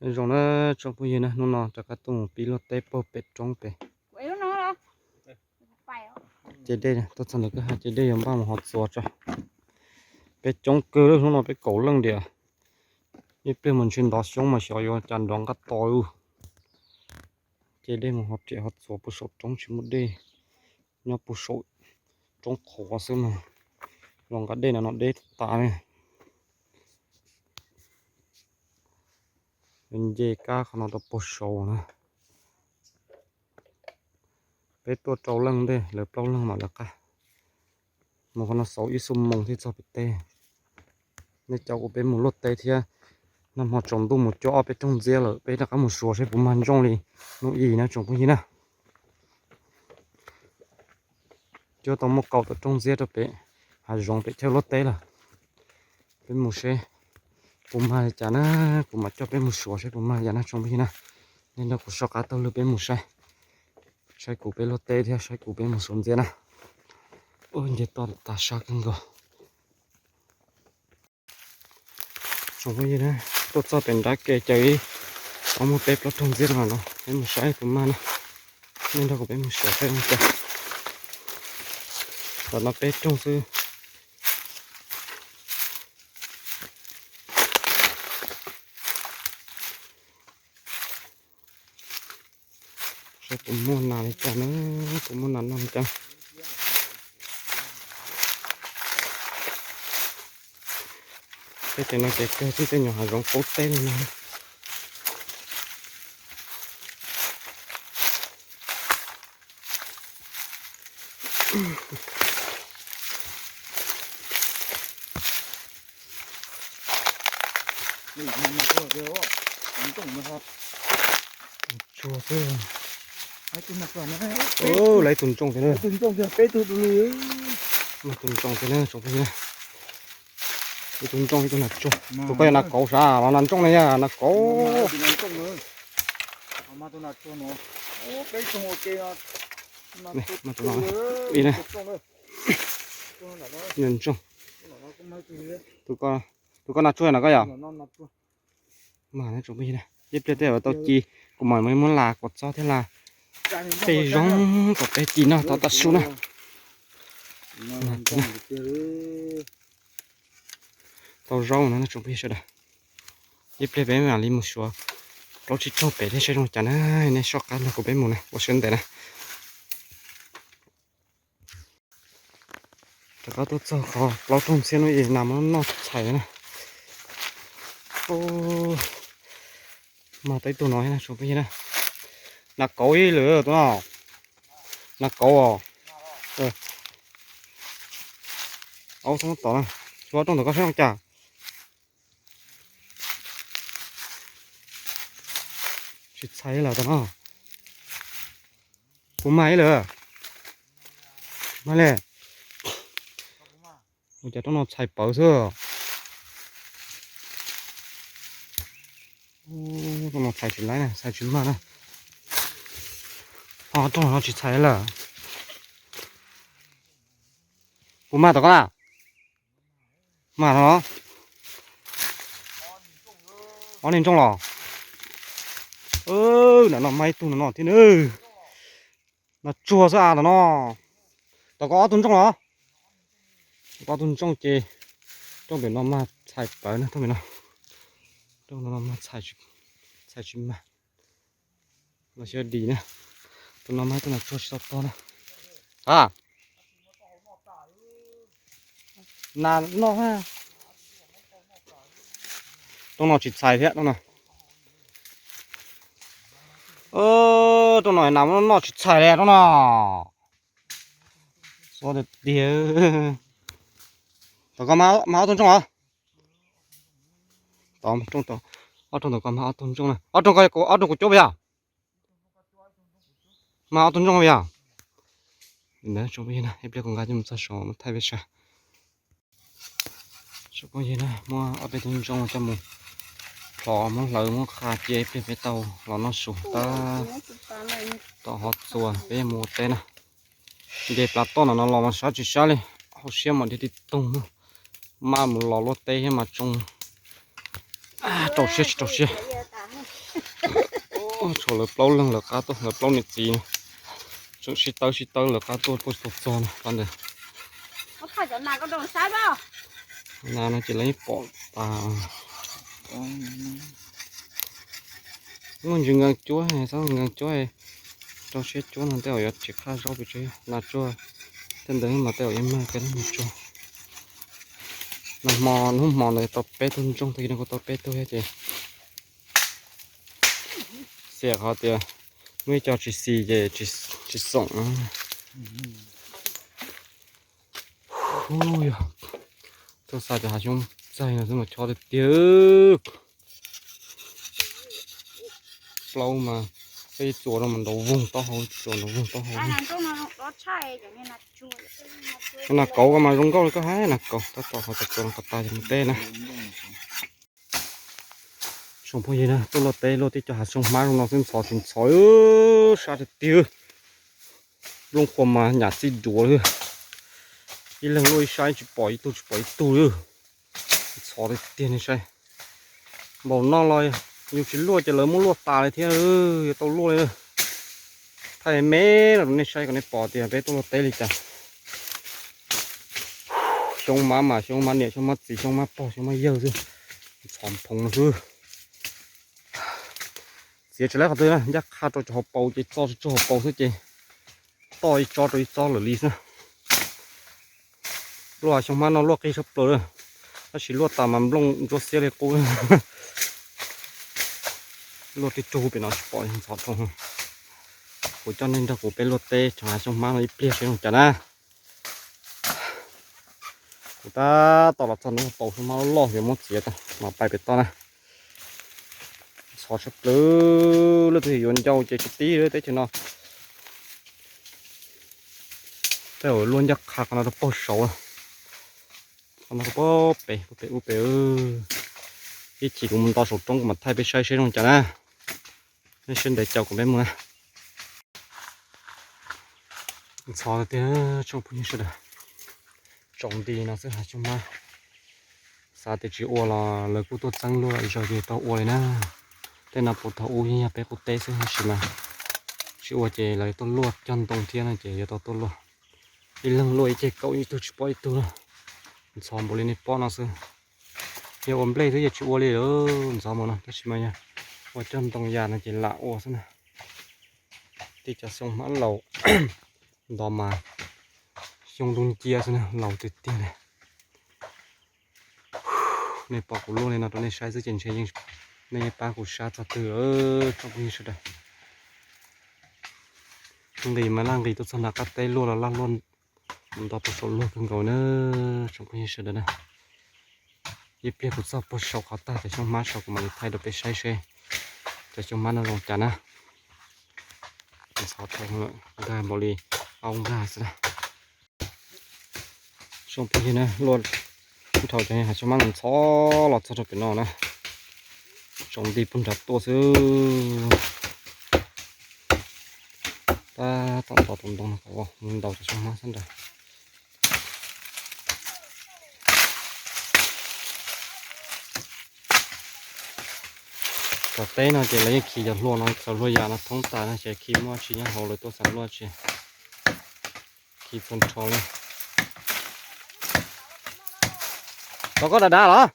Nyob zoo na tsoom phooj ywg na, hnub no rov qab tuaj mus pib luaj teb puag pem roob pem. Ces dej tuaj txog ntawm kwj ha ces dej yuav npaj mus hov txuas tso. Peb coob kawg, hnub no peb kaum leej diam. Ib pliag mus ntshe ntov xyoob mas xyov yuav cas nrov nqaj to ub. Ces dej mus hov riam hov txuas puag saum roob tsis muaj dej, nyob puag saum roob qhuav xwb mas los nqa dej no no deb tas ne. Nce kab qhov no rau puag saud na. Peb tuaj rau leej ntej, lawv plaub leeg mam lawv qab. Mus qhov no xauv ib xuab moos thiaj txog pem teb. Nej caum kuv peb mus luaj teb thiab. Nag hmo tsaus ntuj mus cuab ob peb rooj ntxiab lawm, peb rov qab mus suav saib puas mag ntsooj li hnub ib na tsoom phooj ywg na. Cuab tau muaj kaum tawm rooj ntxiab rau pem hav zoov pem chaw luaj teb lawm. Peb mus seb puas mag li cas na, kuv mam coj peb mus suav saib puas mag li cas na tsoom phooj ywg na. Nej nrog kuv soj qab taug lw peb mus saib, saib kuv peb luaj teb thiab saib kuv peb mus suav ntxiab na. Ub, nce toj tas sab kawg nkaus. Tsoom phooj ywg na, tuaj txog pem nrab ke caw ib ob muaj peb plaub rooj ntxiab no no, peb mus saib puas mag na. Nej nrog kuv peb mus suav saib ua cas. Tam no peb rooj xwb. Saib puas muaj nas li cas na, puas muaj nas noj li cas. Tej ces no ces kawg tib tej nyuag hav zoov qaub teb li no. Tsuag xwb. Lawv tus ntsooj tiag na. Tus ntsooj tiag na tsoom phooj ywg. Ib tug ntsooj ib tug nas tsuag. Tus koj yog nas kauv sav los nas ntsooj na yog nas kauv. Tus no ib na. Nas ntsooj. Tus koj nas tsuag na koj yog. Mas tsoom phooj ywg na, ib pliag tej tau ci, kuv mam muab las kom txob thiab las tej zoo kom peb ci noj tau tam su na. Tau zaub no tsoom phooj ywg sawv daws. Ib pliag peb mam li mus suav plaub tsib rooj pem thiab saib zoo cas na. Nej soj qab nrog kuv peb mus na, ua siab ntev na. Rov qab tuaj txog qhov plaub rooj ntxiab no es nas muab noj txhais na. Mag tau ib tug no na tsoom phooj ywg na. Nas kauv ib lawm tus no. Nas kauv os. Aub xoob tom na. Xyov rooj ntawm koj saib zoo cas. Tsis txhais lawm tus no. Puas mag ib lawm? Mag li. Ua cas rooj no txhais pawv xwb. Rooj no txhais tsis laib na, txhais tsis mag na. Ho rooj no tsis txhais lawm. Puas mag tom koj na? Mag no. Ob niag ntsooj los. Ntawm no mag ib tug no no thiab na. Nas tsuag xwb a ntawm no. Tom koj ob tug ntsooj los. Koj ob tug ntsooj ces rooj pem no mag txhais pawv na, rooj pem no. Rooj no mag txhais tsis mag. Los xyov dim na. Tus no mas tus nas tsuag tsis tau tog na. A, nas noj. Rooj no tsis txhais thiab rooj no. Rooj no nas noj tsis txhais li rooj no. Xyov tiag tiag. Tom koj mag ob tug ntsooj os. Tom rooj, ob rooj tom koj mag ob tug ntsooj na. Ob rooj koj, ob rooj kuv cuab puas yog? Mag ob tug ntsooj puas yog? Ib pliag kuv nqa coj mus txog saum muab thaij peb saib. Tsoom phooj ywg na, muab ob peb tug ntsooj coj mus plhov muab hlawv muab qha cia ib pliag peb tau los noj su tab tom hov txuas peb mus ua teb na. Nce plas toj no los mas sab tsis sab li, hauv siab mas dhia tib toog na. Maj mus los luaj teb thiab mas tsoo, rau siab tsis rau siab. Tshuav lawv plaub leeg lawv qab tuaj, lawv plaub niam txiv no. Tseem sib tawb sib tawb lawv qab tuaj puag txog txog no qab ntawd. Nas no ces lawv yeej pom tas. Muaj ntsis nkees cuab, txhob nkees cuab, rau siab cuab no tej zaum yuav tsis qab zaub pes tsawg. Nas tsuag tej ntawd mas tej zaum yeej mag kawg nas tsuag. Nag hmo hnub hmo ntawd tau peb tug ntsooj, tag kis no kuj tau peb tug thiab ces xiam qhov tias muaj ib co tsis xis ces tsis xoom. Yog tuaj xa cov hav xyoob txaij no xwb mas chob tiag tiag. Plaub mas peb txuas rau mas nrov voog taub hau, txuas nrov voog taub hau. Nas kauv ko mas zoo nkauj li koj hais, nas kauv tab tom qhov txuas txuas no qhov tas ces mus teb na. Tsoom phooj ywg na, tuaj luaj teb luaj tib co hav xyoob hmab zoo no xwb ntxhov tsis ntxhov, sab tiag tiag. Nplooj qhuav mas nyam txij duav li. Ib leeg luaj ib sab tsis pom ib tug tsis pom ib tug li. Ntxhov tiag tiag nej saib. Npaum no los yus tsis luaj ces lawv muab luaj tas li thiab, yuav tau luaj li. Thaij me me no rau nej saib kom nej pom tias peb tuaj luaj teb li cas. Xyoob hmab mas xyoob hmab niam xyoob hmab txiv xyoob hmab pog xyoob hmab yawg xwb. Ntxhov phoov no xwb. Txiav tsis laib qhov twg na, ncaj qha rau cov hauv paus ces txo tsuag tsuag hauv paus xwb ces toj ib tsob rau ib txob lawm li xwb na. Luaj xyoob hmab no luaj qig tshaj plaws, tab sis luaj tas mas nplooj ntsuab xiab li qub. Luaj tib tug pem no tsis pom ntxhov dhau. Kuv coj nej nrog kuv peb luaj teb tsoom hav xyoob hmab no ib pliag seb zoo cas na. Kuv tab tom los txog ntawm paus xyoob hmab loj loj yuav muab txiav tau mas pais pem toj na. Ntxhov tshaj plaws, leej twg yuav ncau ces tsis tib teb chaws no. Tej zaum luaj ncaj qha qhov no rau puag saud, qhov no rau puag pem, puag pem ub pem. Ib chim kuv mus nto saum roob kuv mam thaij peb saib seb zoo cas na. Nej siab ntev caum kuv peb mus na. Ntxhov tiag tsoom phooj ywg sawv daws. Tsaus nti no xwb hav xyoob hmab. Xav tias tsis ua los lawv kuj tuaj txeeb luaj zog ces tau ua li na. Tej no puag thaum ub yeej yog peb qub teb xwb tab sis mas tsis ua ces lawv tuaj luaj cog ntoo thiab no ces yuav tau tuaj luaj. Ib leeg luaj ib ceg kaum ib tug tsis pom ib tug na. Ntxhov npaum li nej pom no xwb. Yog ua nplej xwb yeej tsis ua li lawm ntxhov npaum no tab sis mas yog ua cog ntoo yam no ces lam ua xwb na. Tib cov xyoob hmab laus ntov mas xyoob dub nciab xwb na, laus tiag tiag li. Nej pom kuv luaj li no rau nej saib xwb ces ntshe yeej nej yeej pab kuv sab txog twg lawm tsoom phooj ywg sawv daws. Nqis mas laj nqis tuaj txog nram qab teb luaj los laj luaj nto puag saum luag kawg nkaus na tsoom phooj ywg sawv daws na. Ib pliag kuv txog puag saum qhov tag cov xyoob hmab saud kuv mam li thaij rau peb saib seb cov xyoob hmab no zoo cas na. Ntxhov dhau lawm, nkag npaum li aub nkag xwb na. Tsoom phooj ywg na, luaj dhau cov hav xyoob hmab ntxhov los txog rau pem no na. Tsaus nti puag nram tuaj xwb. Tab tom ntaus tus ntoo no kom mus ntaus cov xyoob hmab xwb ntag. Tom teb no ces lawv yeej khi cov hlua no, cov hlua yam no thoob tas no ces khi muaj tsis nyob hauv lawv tuaj xam luaj tsis. Khi txhua nrho li. Tom koj dav dav los?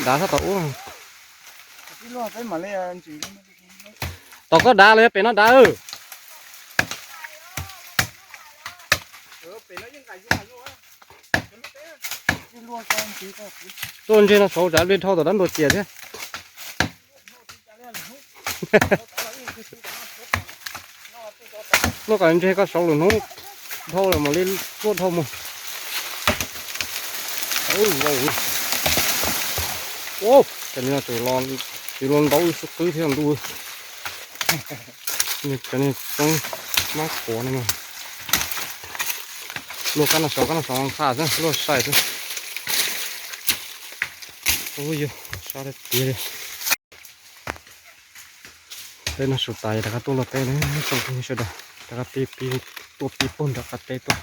Dav sab tom ub. Tom koj dav los yog pem no dav. Tuaj ntseg no saud tsam li dhau tom dab ntuas cias thiab. Luaj kom ntseg koj saud lwm hnub dhau lawm mam li tuaj dhau mus. Ua, cov no tseem los ntau xwb qwb thiab ntuj. Cov niag txeeb mab kuav no mas luaj kab no saud kab no saud nqha xwb luaj sai xwb. Ub yog sab tiag tiag li. Teb no su tas rov qab tuaj luaj teb na tsoom phooj ywg sawv daws, rov qab pib pib tuaj pib puag nram qab teb tuaj.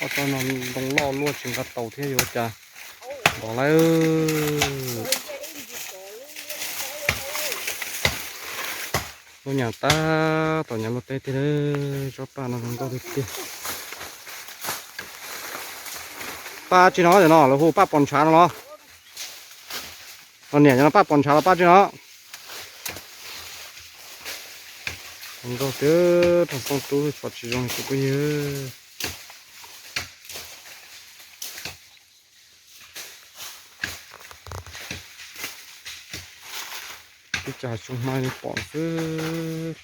Toj no ntoo loj luaj tsis nqa tau thiab yuav ua cas. Nrov lawm. Lub nyam tab tom nyam luaj teb tiag, tsob paj no zoo nkauj tiag tiag. Paj tsi no, no lawv hu paj pos ntshav no los? Los niam, no paj pos ntshav los paj tsi no? Zoo nkauj tiag, rau xoob tub tso tsis zoo tsis pub yig. Ib cas xyoo hma li pom xwb,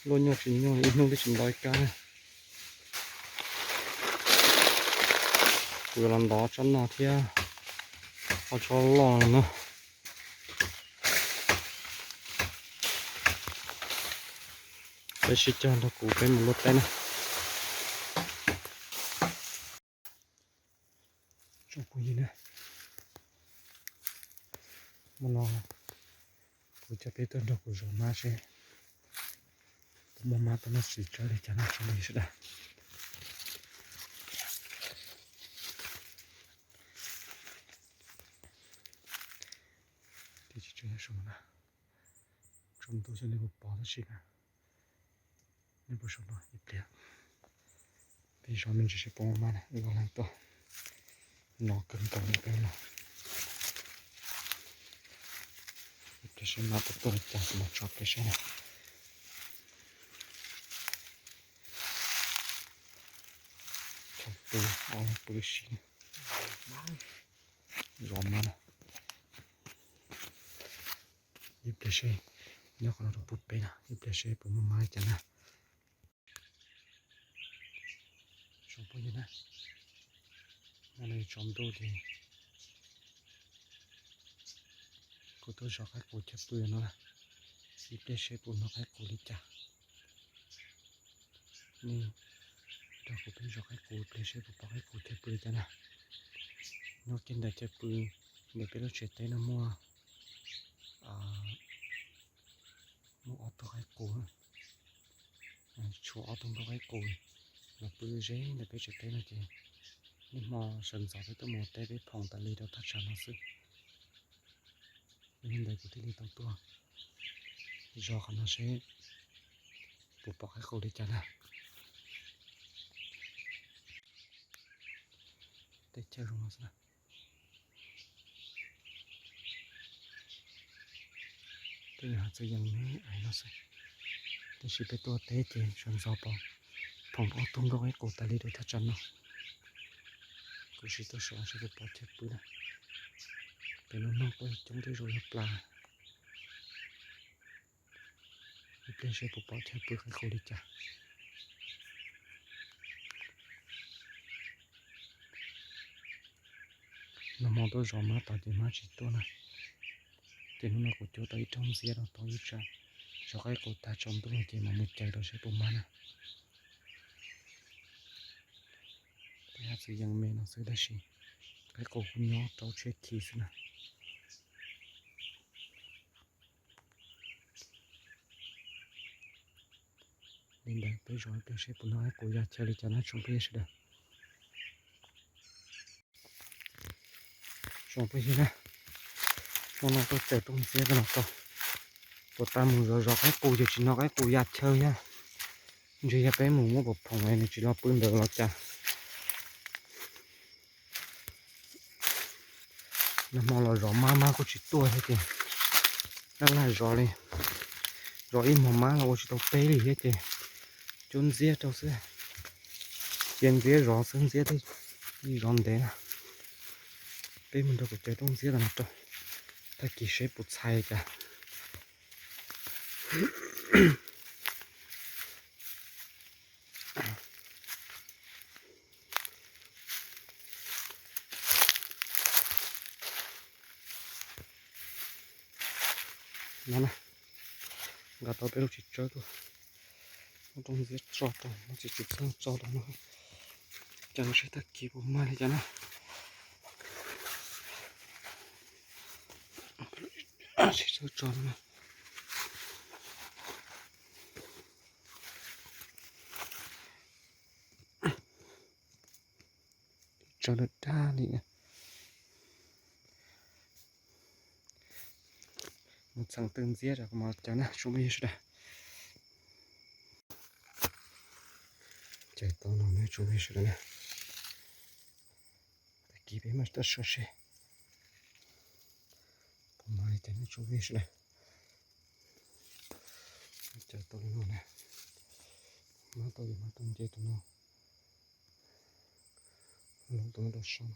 luaj nyuaj tsis nyuaj ib hnub twb tsis ntov ib kab. Kuv yuav los ntov tsob no thiab, ob tsob loj no. Peb sib cog nrog kuv peb mus luaj teb na. Tsoom phooj ywg na, hnub no kuv coj peb tuaj nrog kuv zov mab seb puas muaj mab tau noj tsis tsawg li cas no tsoom phooj ywg sawv daws. Tsis tsawg nyob saum no na, tsaus ntuj xyov nej puas pom tab sis na, nej puas saum no ib pliag. Peb zov me ntsis seb puas muaj mab na, wb ob leeg tuaj no kawg nkaus li peb no. Ib pliag seb mab puas tuaj li cas kuv mam tso peb seb na. Thaum pw, pw si zov mab na. Ib pliag seb, nyob qhov no rau pub peb na, ib pliag seb puas muaj mab li cas na. Tsoom phooj ywg na, no tsaus ntuj ces kuv tuaj zov qaib qus chaw pw no, ib pliag seb puas muaj qaib qus li cas. Nej nrog kuv peb zov qaib qus ib pliag seb puas pom qaib qus chaw pw li cas na. Nyob kiag ntawm chaw pw, ntawm peb lub tsev teb no muaj, muaj ob tug qaib qus, tshuav ob tug nplooj qaib qus los pw ze ntawm peb tsev teb no ces niaj hmo sawv ntxov peb tuaj mus ua teb peb phoom tas li rau thaj tsam no xwb. Yog li ntawd kuv thiaj li tau tuaj zov qhov no seb puas pom qaib qus li cas na. Teb chaws zoo no xwb na. Tej nyuag hav txwv yees me ais no xwb, tab sis peb tuaj teb ces sawv ntxov pom phoom ob tug nplooj qaib qus tas li rau thaj tsam no. Kuv sim tuaj saib seb puas pom chaw pw na. Pem no noog kuj coob thiab, zoo yog plas. Ib pliag seb puas pom chaw pw qaib qus li cas. Nag hmo tuaj zov mab tod ces mab tsis tuaj na. Ces hnub no kuv cuab tau ib rooj ntxiab rau tau ib tsam zov qaib qus tag tsaus ntuj no ces mam mus caws rau seb puas mab na. Tej hav txwv yees me no xwb tab sis qaib qus kuj nyob rau tsheb khi xwb na. Li ntawd peb zov ib pliag seb puas noj qaib qus ya chaw li cas na tsoom phooj ywg sawv daws. Tsoom phooj ywg na, hnub no tuaj caws rooj ntxiab rau no tau. Puas tau mus zov zov qaib qus ces tsis noj qaib qus ya chaw thiab. Ntshe yog peb mus muab puas phoom nws tsis los pw ntawd los cas. Nag hmo los zov mab mab kuj tsis tuaj thiab ces laj laj zov li, zov ib hmos mab los ua tsis tau peb li thiab ces cuab ntxiab rau xwb. Cia ntxiab zov xwb, ntxiab thiaj li zov ntev na. Peb mus nrog kuv caws rooj ntxiab rau no rau, tag kis seb puas txhais cas. No na, nqa tau peb lub txiv tsawb tuaj, muab rooj ntxiab tso rau, muab txiv tsawb tso rau no, caws seb tag kis puas mag li cas na. Txiv tsawb tso rau no. Daj li na. Mus txheem twg ntxiab rau kuv mam cov na tsoom phooj ywg sawv daws. Cov tau no ne tsoom phooj ywg sawv daws na. Tag kis peb mam tuaj saib seb puas mag li cas ne tsoom phooj ywg sawv daws. Cov tau li no na. Mab tau li mab tau nce tus no. Los tus no rau saum.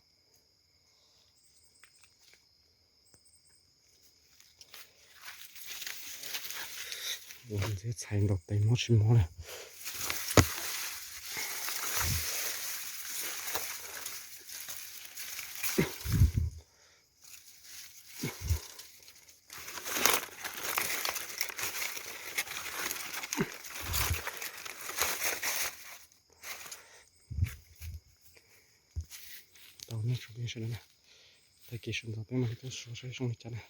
Ntxiab txhais ntaus tes mob tsis mob na. Tau nej tsoom phooj ywg sawv daws na. Tag kis sawv ntxov peb mam li tuaj saib zoo li cas na.